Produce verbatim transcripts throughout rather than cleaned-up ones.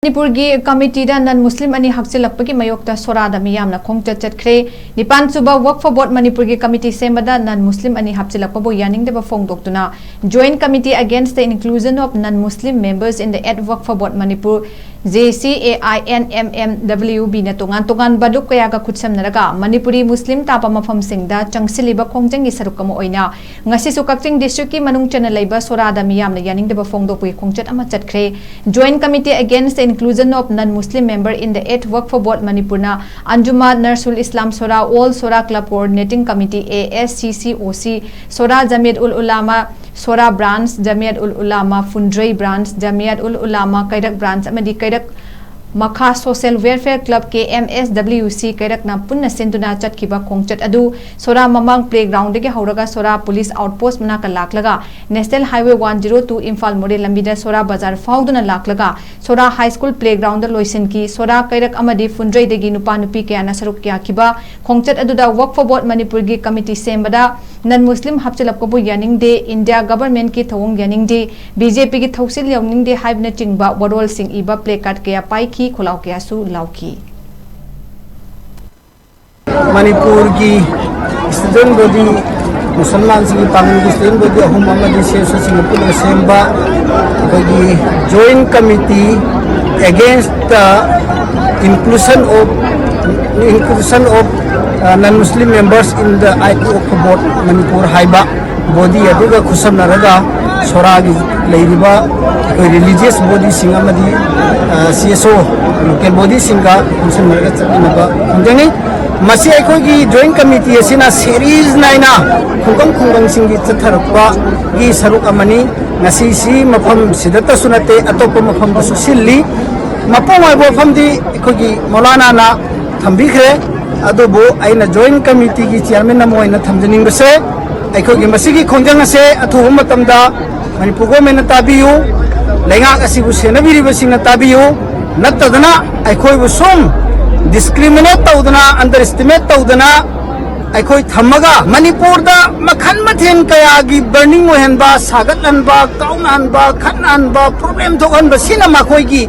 ꯃꯅꯤꯄꯨꯔꯒꯤ ꯀꯃꯤꯇꯤꯗ ꯅꯟ ꯃꯨꯁꯂꯤꯝ ꯑꯅꯤ ꯍꯥꯞꯆꯤꯜꯂꯛꯄꯒꯤ ꯃꯥꯌꯣꯛꯇ ꯁꯣꯔꯥꯗ ꯃꯤꯌꯥꯝꯅ ꯈꯣꯡꯆꯠ ꯆꯠꯈ꯭ꯔꯦ꯫ ꯅꯤꯄꯥꯟ ꯁꯨꯕ ꯋꯛꯐ ꯕꯣꯔꯗ ꯃꯅꯤꯄꯨꯔꯒꯤ ꯀꯃꯤꯇꯤ ꯁꯦꯝꯕꯗ ꯅꯟ ꯃꯨꯁꯂꯤꯝ ꯑꯅꯤ ꯍꯥꯞꯆꯤꯜꯂꯛꯄꯕꯨ ꯌꯥꯅꯤꯡꯗꯕ ꯐꯣꯡꯗꯣꯛꯇꯨꯅ Joint Committee Against the Inclusion of Non-Muslim Members in the Eighth Waqf Board Manipur, J C A I N M M W B ꯅ ꯇꯣꯉꯥꯟ ꯇꯣꯉꯥꯟꯕ ꯂꯨꯞ ꯀꯌꯥꯒ ꯈꯨꯠꯁꯝꯅꯔꯒ ꯃꯅꯤꯄꯨꯔꯤ ꯃꯨꯁꯂꯤꯝ ꯇꯥꯕ ꯃꯐꯝꯁꯤꯡꯗ ꯆꯪꯁꯤꯜꯂꯤꯕ ꯈꯣꯡꯖꯪꯒꯤ ꯁꯔꯨꯛ ꯑꯃ ꯑꯣꯏꯅ ꯉꯁꯤꯁꯨ ꯀꯛꯆꯤꯡ ꯗꯤꯁꯇ꯭ꯔꯤꯛꯀꯤ ꯃꯅꯨꯡ ꯆꯟꯅ ꯂꯩꯕ ꯁꯣꯔꯥꯗ ꯃꯤꯌꯥꯝꯅ ꯌꯥꯅꯤꯡꯗꯕ ꯐꯣꯡꯗꯣꯛꯄꯒꯤ ꯈꯣꯡꯆꯠ ꯑꯃ ꯆꯠꯈ꯭ꯔꯦ꯫ Joint Committee Against the Inclusion of Non-Muslim Member in the Eighth Waqf Board Manipurna Anjuma Narsul Islam Sora All Sora Club Coordinating Committee, A S C C O C, Sora Jamiat ul Ulama Sora Branch, Jamiat ul Ulama Fundrei Branch, Jamiat ul Ulama Kairak Branch ꯑꯃꯗꯤ ꯀꯩꯔꯛ ꯃꯈꯥ Social Welfare Club, K M S W C, ꯀꯩꯔꯛꯅ ꯄꯨꯟꯅ ꯁꯤꯟꯗꯨꯅ ꯆꯠꯈꯤꯕ ꯈꯣꯡꯆꯠ ꯑꯗꯨ ꯁꯣꯔꯥ ꯃꯃꯥꯡ playground ꯗꯒꯤ ꯍꯧꯔꯒ ꯁꯣꯔꯥ police outpost ꯃꯅꯥꯛꯇ ꯂꯥꯛꯂꯒ National Highway one zero two Imphal ꯃꯣꯔꯦ ꯂꯝꯕꯤꯗ ꯁꯣꯔꯥ ꯕꯖꯥꯔ ꯐꯥꯎꯗꯨꯅ ꯂꯥꯛꯂꯒ ꯁꯣꯔꯥ High School playground ꯗ ꯂꯣꯏꯁꯤꯟꯈꯤ꯫ ꯁꯣꯔꯥ ꯀꯩꯔꯛ ꯑꯃꯗꯤ ꯐꯨꯟꯗ꯭ꯔꯩꯗꯒꯤ ꯅꯨꯄꯥ ꯅꯨꯄꯤ ꯀꯌꯥꯅ ꯁꯔꯨꯛ ꯌꯥꯈꯤꯕ ꯈꯣꯡꯆꯠ ꯑꯗꯨꯗ Waqf Board ꯃꯅꯤꯄꯨꯔꯒꯤ ꯀꯃꯤꯇꯤ ꯁꯦꯝꯕꯗ non-Muslim ꯍꯥꯞꯆꯤꯜꯂꯛꯄꯕꯨ ꯌꯥꯅꯤꯡꯗꯦ, India government ꯀꯤ ꯊꯧꯑꯣꯡ ꯌꯥꯅꯤꯡꯗꯦ, B J P ꯒꯤ ꯊꯧꯁꯤꯜ ꯌꯥꯎꯅꯤꯡꯗꯦ ꯍꯥꯏꯕꯅꯆꯤꯡꯕ ꯋꯥꯔꯣꯜꯁꯤꯡ ꯏꯕ placard ꯀꯌꯥ ꯄꯥꯏꯈꯤ, ꯈꯣꯜꯂꯥꯎ ꯀꯌꯥꯁꯨ ꯂꯥꯎꯈꯤ꯫ ꯃꯅꯤꯄꯨꯔꯒꯤ student body, ꯃꯨꯁꯜꯃꯥꯟꯁꯤꯡꯒꯤ ꯄꯥꯡꯒꯜꯒꯤ student body ꯑꯍꯨꯝ ꯑꯃꯗꯤ C S O ꯁꯤꯡꯅ ꯄꯨꯟꯅ ꯁꯦꯝꯕ ꯑꯩꯈꯣꯏꯒꯤ Joint Committee Against the Inclusion of, Inclusion of, uh, Non-Muslim Members in the Eighth Waqf Board Manipur ꯍꯥꯏꯕ body ꯑꯗꯨꯒ ꯈꯨꯠꯁꯝꯅꯔꯒ ꯁꯣꯔꯥꯒꯤ ꯂꯩꯔꯤꯕ ꯑꯩꯈꯣꯏ religious body ꯁꯤꯡ ꯑꯃꯗꯤ, ꯑ, C S O local body ꯁꯤꯡꯒ ꯈꯨꯠꯁꯝꯅꯔꯒ ꯆꯠꯃꯤꯟꯅꯕ ꯈꯣꯡꯖꯪꯅꯤ꯫ ꯃꯁꯤ ꯑꯩꯈꯣꯏꯒꯤ Joint Committee ꯑꯁꯤꯅ series ꯅꯥꯏꯅ ꯈꯨꯡꯒꯪ ꯈꯨꯡꯒꯪꯁꯤꯡꯒꯤ ꯆꯠꯊꯔꯛꯄꯒꯤ ꯁꯔꯨꯛ ꯑꯃꯅꯤ꯫ ꯉꯁꯤ ꯁꯤ ꯃꯐꯝ ꯁꯤꯗꯇꯁꯨ ꯅꯠꯇꯦ, ꯑꯇꯣꯞꯄ ꯃꯐꯝꯗꯁꯨ ꯁꯤꯜꯂꯤ꯫ ꯃꯄꯨꯡ ꯑꯣꯏꯕ ꯋꯥꯐꯝꯗꯤ ꯑꯩꯈꯣꯏꯒꯤ ꯃꯧꯂꯥꯅꯥꯅ ꯊꯝꯕꯤꯈ꯭ꯔꯦ꯫ ꯑꯗꯨꯕꯨ ꯑꯩꯅ Joint Committee ꯒꯤ chairman ꯑꯃ ꯑꯣꯏꯅ ꯊꯝꯖꯅꯤꯡꯕꯁꯦ, ꯑꯩꯈꯣꯏꯒꯤ ꯃꯁꯤꯒꯤ ꯈꯣꯡꯖꯪ ꯑꯁꯦ ꯑꯊꯨꯕ ꯃꯇꯝꯗ ꯃꯅꯤꯄꯨꯔ government ꯅ ꯇꯥꯕꯤꯌꯨ, ꯂꯩꯉꯥꯛ ꯑꯁꯤꯕꯨ ꯁꯦꯟꯅꯕꯤꯔꯤꯕꯁꯤꯡꯅ ꯇꯥꯕꯤꯌꯨ, ꯅꯠꯇꯗꯅ ꯑꯩꯈꯣꯏꯕꯨ ꯁꯨꯝ discriminate ꯇꯧꯗꯅ, underestimate ꯇꯧꯗꯅ ꯑꯩꯈꯣꯏ ꯊꯝꯃꯒ ꯃꯅꯤꯄꯨꯔꯗ ꯃꯈꯜ ꯃꯊꯦꯜ ꯀꯌꯥꯒꯤ burning ꯑꯣꯏꯍꯟꯕ, ꯁꯥꯒꯠꯍꯟꯕ, ꯀꯥꯎꯅꯍꯟꯕ, ꯈꯠꯅꯍꯟꯕ, problem ꯊꯣꯛꯍꯟꯕ, ꯁꯤꯅ ꯃꯈꯣꯏꯒꯤ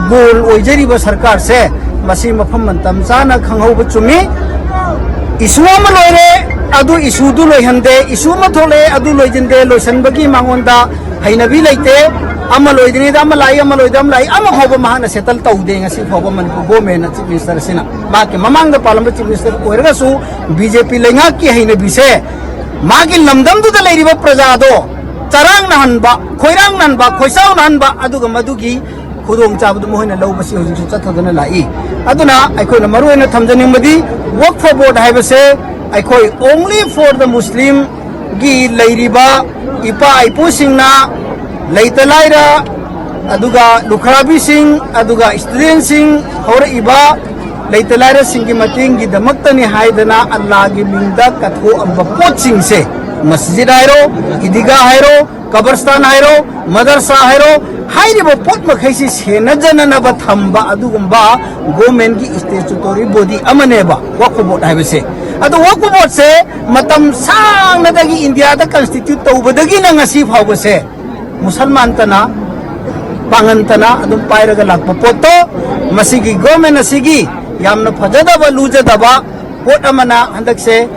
ꯒꯣꯜ ꯑꯣꯏꯖꯔꯤꯕ ꯁꯔꯀꯥꯔꯁꯦ ꯃꯁꯤ ꯃꯐꯝ ꯃꯇꯝ ꯆꯥꯅ ꯈꯪꯍꯧꯕ ꯆꯨꯝꯃꯤ꯫ ꯏꯁꯨ ꯑꯃ ꯂꯣꯏꯔꯦ, ꯑꯗꯨ ꯏꯁꯨꯗꯨ ꯂꯣꯏꯍꯟꯗꯦ, ꯏꯁꯨ ꯑꯃ ꯊꯣꯛꯂꯛꯑꯦ, ꯑꯗꯨ ꯂꯣꯏꯁꯤꯟꯗꯦ, ꯂꯣꯏꯁꯤꯟꯕꯒꯤ ꯃꯉꯣꯟꯗ ꯍꯩꯅꯕꯤ ꯂꯩꯇꯦ꯫ ꯑꯃ ꯂꯣꯏꯗ꯭ꯔꯤꯉꯩꯗ ꯑꯃ ꯂꯥꯛꯏ, ꯑꯃ ꯂꯣꯏꯗ ꯑꯃ ꯂꯥꯛꯏ, ꯑꯃ ꯐꯥꯎꯕ ꯃꯍꯥꯛꯅ ꯁꯦꯇꯜ ꯇꯧꯗꯦ꯫ ꯉꯁꯤ ꯐꯥꯎꯕ ꯃꯅꯤꯄꯨꯔ ꯒꯣꯔꯃꯦꯟꯅ, ꯆꯤꯐ ꯃꯤꯅꯤꯁꯇꯔ ꯑꯁꯤꯅ, ꯃꯍꯥꯛꯀꯤ ꯃꯃꯥꯡꯗ ꯄꯥꯜꯂꯝꯕ ꯆꯤꯐ ꯃꯤꯅꯤꯁꯇꯔ ꯑꯣꯏꯔꯒꯁꯨ, ꯕꯤ ꯖꯦ ꯄꯤ ꯂꯩꯉꯥꯛꯀꯤ ꯍꯩꯅꯕꯤꯁꯦ ꯃꯥꯒꯤ ꯂꯝꯗꯝꯗꯨꯗ ꯂꯩꯔꯤꯕ ꯄ꯭ꯔꯖꯥꯗꯣ ꯆꯔꯥꯡꯅꯍꯟꯕ, ꯈꯣꯏꯔꯥꯡꯅꯍꯟꯕ, ꯈꯣꯏꯆꯥꯎꯅꯍꯟꯕ, ꯑꯗꯨꯒ ꯃꯗꯨꯒꯤ ꯈꯨꯗꯣꯡꯆꯥꯕꯗꯨ ꯃꯈꯣꯏꯅ ꯂꯧꯕꯁꯤ ꯍꯧꯖꯤꯛꯁꯨ ꯆꯠꯊꯗꯨꯅ ꯂꯥꯛꯏ꯫ ꯑꯗꯨꯅ ꯑꯩꯈꯣꯏꯅ ꯃꯔꯨꯑꯣꯏꯅ ꯊꯝꯖꯅꯤꯡꯕꯗꯤ, ꯋꯛꯐ ꯕꯣꯔꯗ ꯍꯥꯏꯕꯁꯦ ꯑꯩꯈꯣꯏ only for the Muslim ꯒꯤ ꯂꯩꯔꯤꯕ ꯏꯄꯥ ꯏꯄꯨꯁꯤꯡꯅ, ꯂꯩꯇ ꯂꯥꯏꯔ, ꯑꯗꯨꯒ ꯂꯨꯈ꯭ꯔꯥꯕꯤꯁꯤꯡ, ꯑꯗꯨꯒ ꯏꯁꯇꯨꯗꯦꯟꯁꯤꯡ, ꯍꯧꯔꯛꯏꯕ ꯂꯩꯇ ꯂꯥꯏꯔꯁꯤꯡꯒꯤ ꯃꯇꯦꯡꯒꯤꯗꯃꯛꯇꯅꯤ ꯍꯥꯏꯗꯅ ꯑꯜꯂꯥꯒꯤ ꯃꯤꯡꯗ ꯀꯠꯊꯣꯛꯑꯝꯕ ꯄꯣꯠꯁꯤꯡꯁꯦ, ꯃꯁꯖꯤꯗ ꯍꯥꯏꯔꯣ, ꯏꯗꯤꯒꯥ ꯍꯥꯏꯔꯣ, ꯀꯕꯔꯁꯇꯥꯟ ꯍꯥꯏꯔꯣ, ꯃꯗꯔꯁꯥ ꯍꯥꯏꯔꯣ, ꯍꯥꯏꯔꯤꯕ ꯄꯣꯠ ꯃꯈꯩꯁꯤ ꯁꯦꯟꯅꯖꯅꯅꯕ ꯊꯝꯕ ꯑꯗꯨꯒꯨꯝꯕ ꯒꯣꯔꯃꯦꯟꯒꯤ ꯁ꯭ꯇꯦꯆꯨꯇꯣꯔꯤ ꯕꯣꯗꯤ ꯑꯃꯅꯦꯕ ꯋꯛꯐ ꯕꯣꯔꯗ ꯍꯥꯏꯕꯁꯦ꯫ ꯑꯗꯣ ꯋꯛꯐ ꯕꯣꯔꯗꯁꯦ ꯃꯇꯝ ꯁꯥꯡꯅꯗꯒꯤ ꯏꯟꯗꯤꯌꯥꯗ ꯀꯟꯁꯇꯤꯇ꯭ꯌꯨꯠ ꯇꯧꯕꯗꯒꯤꯅ ꯉꯁꯤ ꯐꯥꯎꯕꯁꯦ ꯃꯨꯁꯜꯃꯥꯟꯇꯅ, ꯄꯥꯡꯒꯟꯇꯅ ꯑꯗꯨꯝ ꯄꯥꯏꯔꯒ ꯂꯥꯛꯄ ꯄꯣꯠꯇꯣ, ꯃꯁꯤꯒꯤ ꯒꯣꯔꯃꯦꯟ ꯑꯁꯤꯒꯤ ꯌꯥꯝꯅ ꯐꯖꯗꯕ, ꯂꯨꯖꯗꯕ ꯄꯣꯠ ꯑꯃꯅ ꯍꯟꯗꯛꯁꯦ